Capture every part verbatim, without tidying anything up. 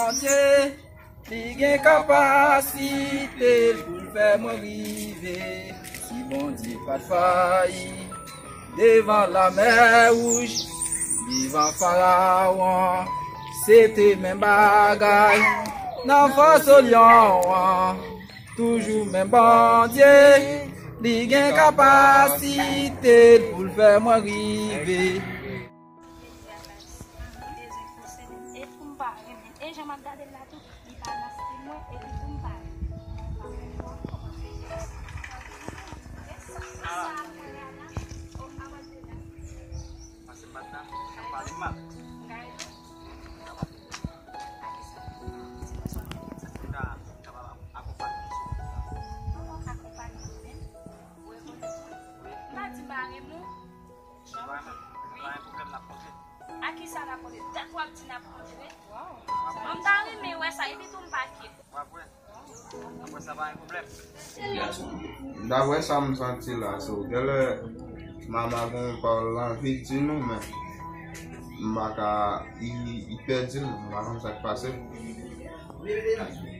Bondye, li gen kapasite l pou l fè mwen rive. Si Bondye pa t fayi devan Lamè Wouj, devan Farawon, se te menm bagay nan fòs lyon an. Toujou menm Bondye, li gen kapasite l pou l fè mwen rive. Li bezwen konsèy, e pou m pa renmen, e jan m ap gade l la tou, li pa nan stil mwen, epi pou m pa renmen. Pase m pa t la, m pale mal. Akonpanye mwen. Ou rekonèt mwen? M pa di m pa renmen w. Jan m di. Wi. Pa gen pwoblèm, n ap kontre. A kisa n ap kontre? Dat w ap di n ap kontre. Mwen m ta renmen wè sa, epi tou m pa kyèt. W ap wè. Apre sa, pa gen pwoblèm. Dapre sa m santi la, so, genlè Mama gon pawòl l anvi di nou, men m pa ka, li, li pèdi l, m pa konn sa k pase l.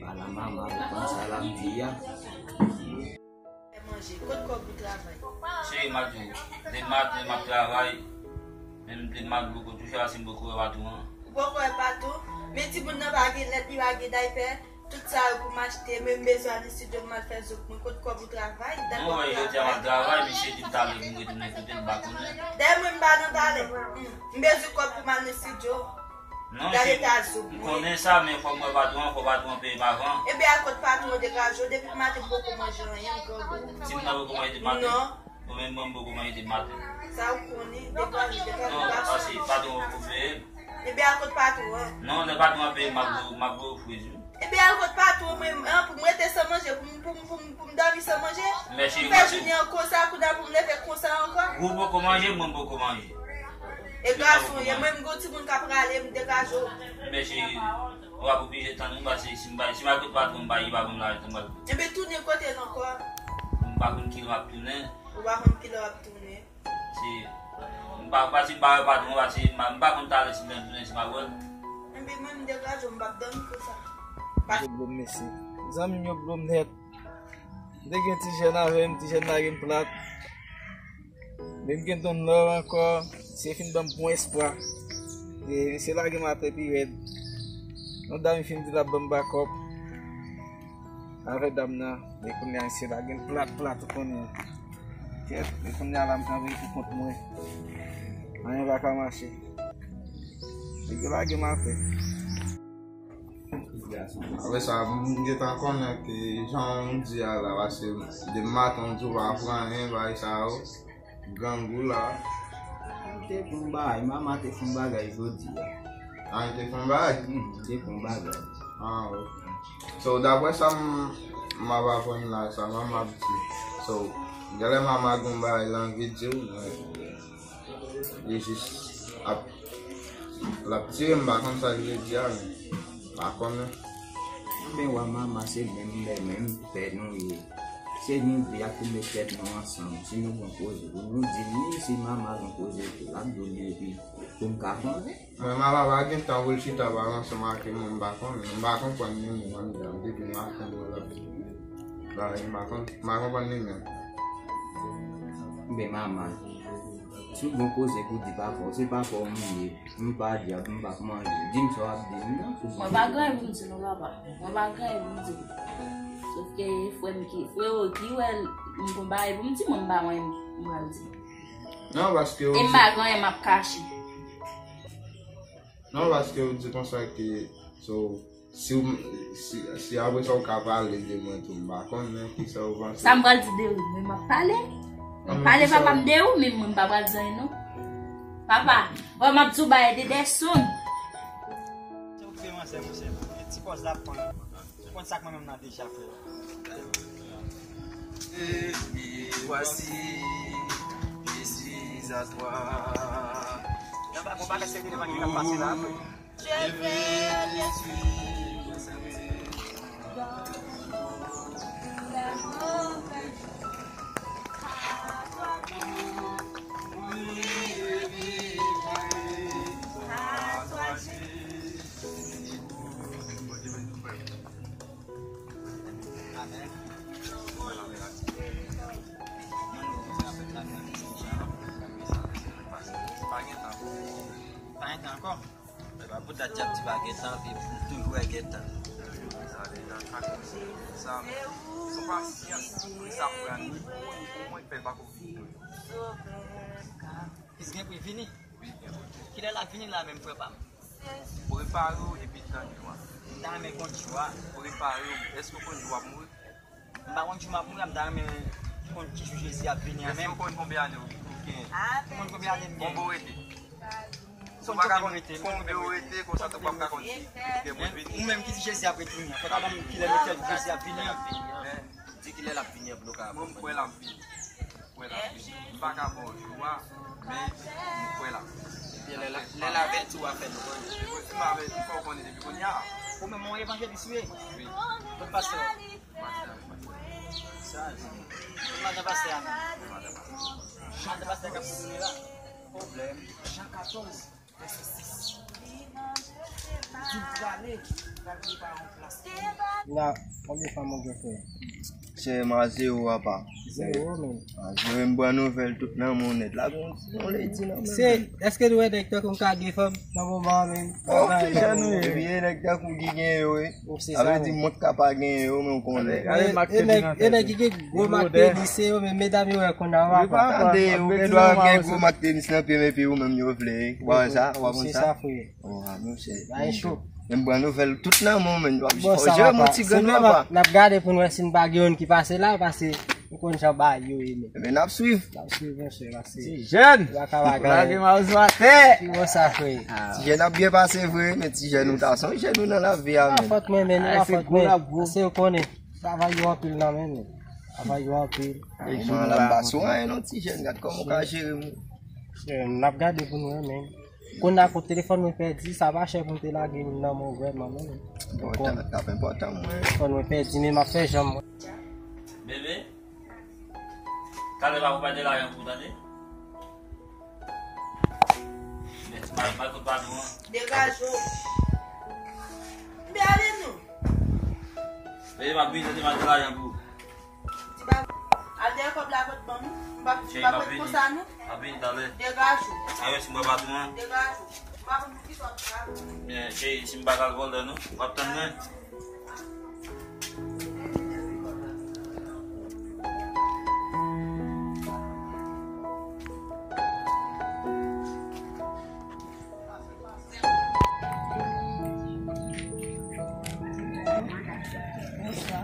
Ala Mama, ou konn sa l ap di a. Fè manje, kot kòb ou travay? Cheri, m ap di w, depi maten m ap travay, menm depi maten m poko touche, paske m poko wè patwon an. Ou poko wè patwon? Men timoun nan pa gen lèt, li pa gen daypè, tout sa yo pou m achte, men m bezwen al estidyo pou m al fè zong mwen, kot kòb ou travay? Dat w ap travay? Non, jodi a m ap travay, misye di m talè pou m retounen kote l, m pa konnen. Dayè mwen m pa nan talè. Hmm. M bezwen kòb pou m al nan estidyo. Non, gade ta zong mwen. M konnen sa, men fòk m wè patwon an, fò patwon an peye m avan. Ebyen, al kot patwon an, degaje w. Depi maten m poko manje anyen, m grangou. Timoun nan poko manje depi maten? Non. Ou menm, mwen, m poko manje depi maten. Sa ou konnen, degaje, degaje. Non, pase, patwon an poko peye m. Ebyen, al kot patwon an. Non, lè patwon an peye m, m ap voye, m ap voye w friz, wi. Ebyen, al kot patwon mwen, an, pou m rete san manje, pou m, pou m, pou m, pou m dòmi san manje? Mèsi. M fè jounen an konsa, kounye a pou m leve konsa ankò? Ou poko manje, mwen m poko manje. E gason ye, mwen m gon timoun k ap rale m, degaje w. Mèsi. Ou ap oblije tann wi, paske si m pa, si m al kot patwon m, pa, li pa ban m lajan, m pral. Ebyen, tounen kote l ankò. M pa konn kilè m ap tounen. Ou pa konn kilè w ap tounen. Si m pa, pa, si m pa wè patwon, pa, si m pa, m pa konn talè si m ap tounen, si m ap wè l. Ebyen, mwen, m degaje w, m p ap dòmi konsa. Yo blo m, mesye. Zanmi m yo blo m nèt. M te gen ti jèn avè m, ti jèn lage m plat. Men m gen Don Love ankò, misye fin ban m bon espwa. E misye lage m atè pi rèd. Yon dam fin di l ap ban m bakòp. Avè dam nan, men kounye a misye lage m plat, plat, ou konnen. Kèt, men kounye a la m kanpe pou kont mwen. Anyen pa ka mache. Nèg yo lage m atè. Apre sa, m gentan konnen ke jan w di a la, paske depi maten w di w pa pran anyen, bagay sa yo. Grangou la. Te fon bagay, mama te fon bagay jodi a. Ah, te fon bagay? Hmm, te fon bagay. Ah, ok. So, daprè sa m, m ap aprann la, sa mama ap di. So, genlè mama gon bagay l anvi di w, men li jis ap, l ap tire m, m pa konn sa l vle di a, men m pa konnen. Ebyen, wa mama se menm lè menm pè nou ye. Se nou de ak pou met tèt nou ansanm. Si nou gon koze pou nou di li, si mama gon koze pou l ap di li epi pou m ka konnen. Mwen, mama pa gen tan pou l chita pale ansanm ak moun, m pa konnen, m pa konprann ni mwen menm, depi maten mwen la. Ba, m pa konn, m pa konprann ni mwen. Ben, mama, si w gon koze pou di papa w, se papa w m ye. M pa dyab, m p ap manje. Di m sa w ap di m nan. Mwen pa gen anyen pou m di non, papa. Mwen pa gen anyen pou m di. Sof ke frè m ki, frero ki wè m gon bagay pou m di, mwen m pa gen anyen m pral di. Non, paske ou di. E m pa gen anyen m ap kache. Non, paske ou di konsa ke, so, Si w, si, si apre sa w ka pale de mwen tou, m pa konnen kisa w panse. Sa m pral di de ou, mwen m ap pale. M ap pale papa m de ou, men mwen m pa pral di anyen non. Papa, bon, m ap di w bagay de Dèson. Se ou ki se manzè, monchè. E ti pòz la pran. Ou konn sa k mwen menm nan deja, frè. Et puis voici, je suis à toi. Nan pa, bon, pa lè se de devan ki ap pase la, frè. Je veux bien suivre dans mon chemin. À toi tout, oui, je vivrai. À toi Jésus. Pa gen tan. Pa gen tan ankò. Epa pou dat y ap di pa gen tan, epi m toujou wè gen tan. Sa vle di sa, sa, se pasyans pou sa pran ni pou mwen, pou mwen, pèp pa konfye. Kis gen pou vini? Kilè l ap vini la menm, frè pa m? Prepare w epi tann jou a. M ta renmen konn jou a. Prepare w. Èske w konn jou w ap mouri? M pa konn jou m ap mouri a, m ta renmen konn ki jou Jezi ap vini an menm. Èske w konn konbyen ane w gen? Ou konn konbyen ane m gen? Konbyen w rete? Ou pa ka konn konbyen w rete, konsa tou w p ap ka konn si lè pou l vini. Ou menm ki di Jezi ap retounen an, fò w ta ban m kilè metèl Jezi ap vini an. Di kilè l ap vini an pou nou ka konprann. Mwen, m kwè l ap vini. M kwè l ap vini. M pa ka ba w jou a, men m kwè l ap vini. Epi lè l, lè l avèti w a fè nou konnen. Depi w fin avèti, fò w konnen depi kounye a. Ou menm, ou evanjelis ou ye? Wi. Kot pastè w? Madan pastè a menm. Madan pastè a menm. Madan pastè k ap kontwole la. Pwoblèm. Jan katòz, vèsè sis. Di l prale, pral prepare yon plas pou li. La, konbyen fanm ou gen, frè? Se m a zewo, apa. Zewo, menm. A zewo, m pran nouvèl tout nan moun nèt la. Gon, gon lady nan men. Se, èske nou wè nèg tankou m ka gen fanm nan moman an, menm? Bon, se jan nou ye. Epi e nèg tankou ki gen yo, wi. Sa vle di mwen ka pa gen yo, men w konnen. E nèg, e nèg ki gen gwo mak tenis se yo, men medam yo wè konn nan w apa. Tande, ou gen dwa gen gwo mak tenis nan pye m epi ou menm yo vle. Ou pa wè sa? Ou pa konn sa? Se sa, frè. Oh, a, monchè. Bagay cho. Men m pran nouvèl tout nan moun, men. Bon, sa va pa. N ap gade pou n wè si n pa gen youn ki pase la, pase ou konn jan bagay yo ye, men. Men n ap swiv. N ap swiv, monchè, pase. Ti jèn. Yo pa ka bagay. Lage mawozo atè. Ki bon sa, frè? Ti jèn ap byen pase vre, men ti jèn ou ta son jèn ou nan lavi a, men. Pa fòt mwen, men, pa fòt mwen. Pase yo konnen. Travay yo anpil nan men, men. Travay yo anpil. Epi mwen la m pa sou anyen non, ti jèn, gad kòman w ka jere m. N ap gade pou n wè, men. Kounye a, kote telefòn mwen pèdi, sa pa chè pou m te lage youn nan men w vrèman, non. Enpòtan, t ap enpòtan, mwen. Telefòn mwen pèdi, men m ap fè jan m. Bebe, talè pa pou bay de lajan pou ou, tande? Men, mal, mal kout patwon an. Degaje w. M pe ale non. Bebe, m ap vini, tande, mal de lajan pou ou. Ti ba, al dèyè kòb la, pot ban m. M pa, m pa pot konsa, non. M ap vini talè. Degaje w. A, mèsi, m pa patwon an. Degaje w. M pa konn pou ki sa w ap travay. Men, cheri, si m pa t al vòlè, non. W ap tann mwen. Bonswa.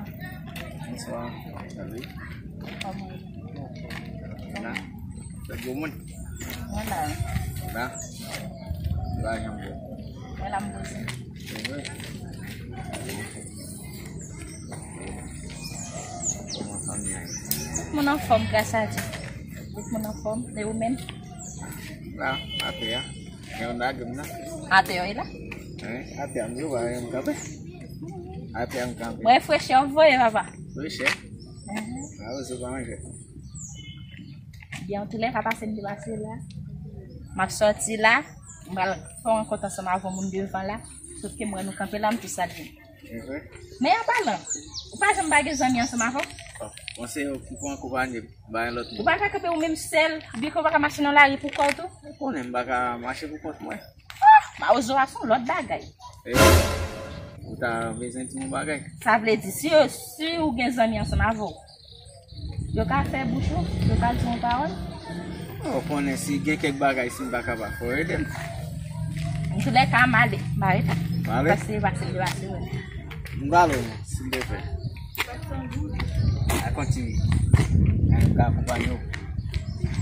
Bonswa. Sa va? Kòman w ye? La. Fè gwo moun. Mwen la. La. La, janm bon. Mwen la, m poze. Se vre? Kòman fanmi a ye? Tout moun anfòm, gras a Dye. Tout moun anfòm. E ou menm? La, atè a. Gen yon lage m nan. Atè yo la? Wi, atè a m yo, pa yon kanpe. Atè a m kanpe. Mwen fresh ap voye, papa. Fresh? Mhm. A, ou se pa manje. Byen, antoulèka, pase m te pase la. M ap sòti la. M pral fè yon rankont ansanm avè yon moun devan la. Sòf ke m wè nou kanpe la, m tou salye. Mhm. Men an palan, ou pa janm pa gen zanmi ansanm avè w? Bon, se yo ki pran konpanye, ba yon lòt moun. Ou pa ka kanpe ou menm sèl, byen ke ou pa ka mache nan lari pou kò w tou? Ou konnen m pa ka mache pou kont mwen. Ah, mawozo a se yon lòt bagay. E, ou ta bezwen di m yon bagay? Sa vle di, si yo, si ou gen zanmi ansanm avè w, yo ka fè bouch ou, yo ka di yon pawòl. Ou konnen si gen kèk bagay, si m pa kapab, fò w ede m. Antoulèka, m ale, m pa rete. M ale? Pase, pase, pase, wè. M pral wè, silvouplè. A kontinye. An nou ka akonpanye w.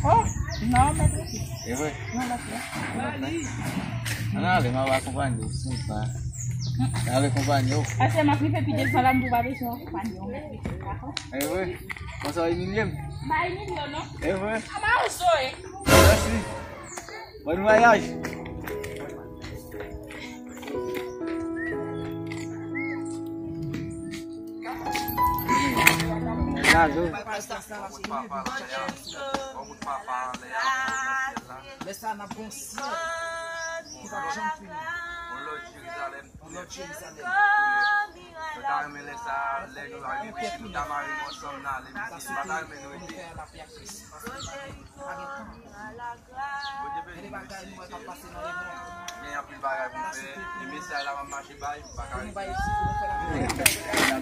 Oh, non, mèt rete. E vre? Non, mèt rete. An ale, m ap akonpanye w, si w pa. M ale akonpanye w. Pase m ap rive pi devan la, m pou pa bezwen akonpanye w, mèt rete, dakò? E vre? Konsa w imilye m? M pa imilye w, non. E vre? A mawozo, e. Mèsi. Bon vwayaj. Lazo. Lè sa n ap gon syèl ki p ap janm fini. Mwen ta renmen lè sa, lè nou arive isit, nou ta mare nou ansanm, n ale, mesye, m pa ta renmen nou rete. Bondye beni nou, mesye, gen anpil bagay pou fè, e mesye la m ap mache bay, m pa ka rete.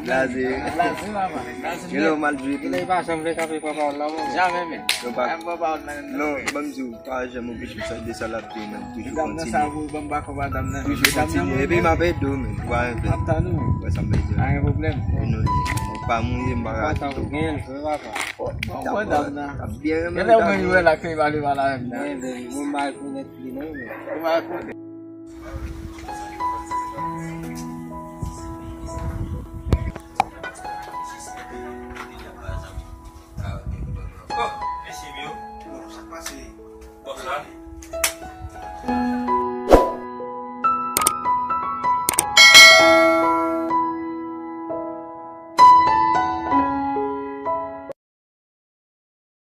Blaze. Gen lè w mal jwe tou. Li pa janm vle kanpe papa w nan, men. Jamè, men. Yo pa. Non, ban m di w, pa janm oblije m sòt de sa l ap di w, men toujou kontinye. Toujou kontinye. Epi m ap ede w, men. Ou pa renmen. M ap tann ou. Wè sa m vle di w. Pa gen pwoblèm. E nou, mwen pa mouye, m pa ka kite w. Mwen byen renmen w. Genlè ou menm ou wè l ak fèy pale mal avè m nan. Mwen bay pou nèt li non. Ou pa konnen. Oh, mesye m yo. Bon, sa k pase? Bòs la?